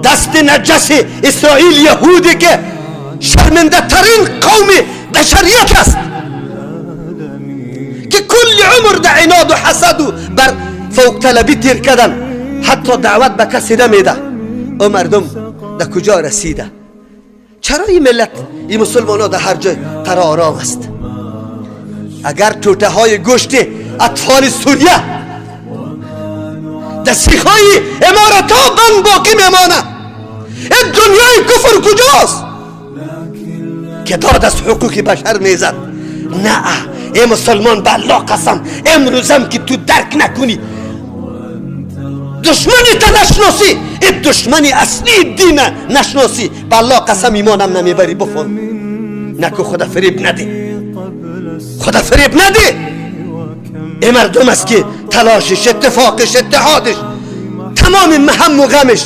دست نجس اسرائیل یهودی که شرمنده ترین قوم بشریت است که کل عمر در عناد و حسد و بر فوق طلبی تیر کردن، حتی دعوت به کسی نمیده. او مردم در کجا رسیده؟ چرا این ملت، این مسلمان ها در هر جای قرار آرام است؟ اگر توته های گوشت اطفال سوریه در سیخ های امارت ها بند باقی میمانه، این دنیای کفر کجاست که داد از حقوق بشر میزد؟ نه ای مسلمان، به الله قسم، امروزم که تو درک نکنی، دشمنی تا نشناسی، این دشمنی اصلی دین نشناسی، به الله قسم ایمانم نمیبری. بفهم نکو، خدا فریب ندی، خدا فریب ندی. این مردم است که تلاشش، اتفاقش، اتحادش، تمام مهم و غمش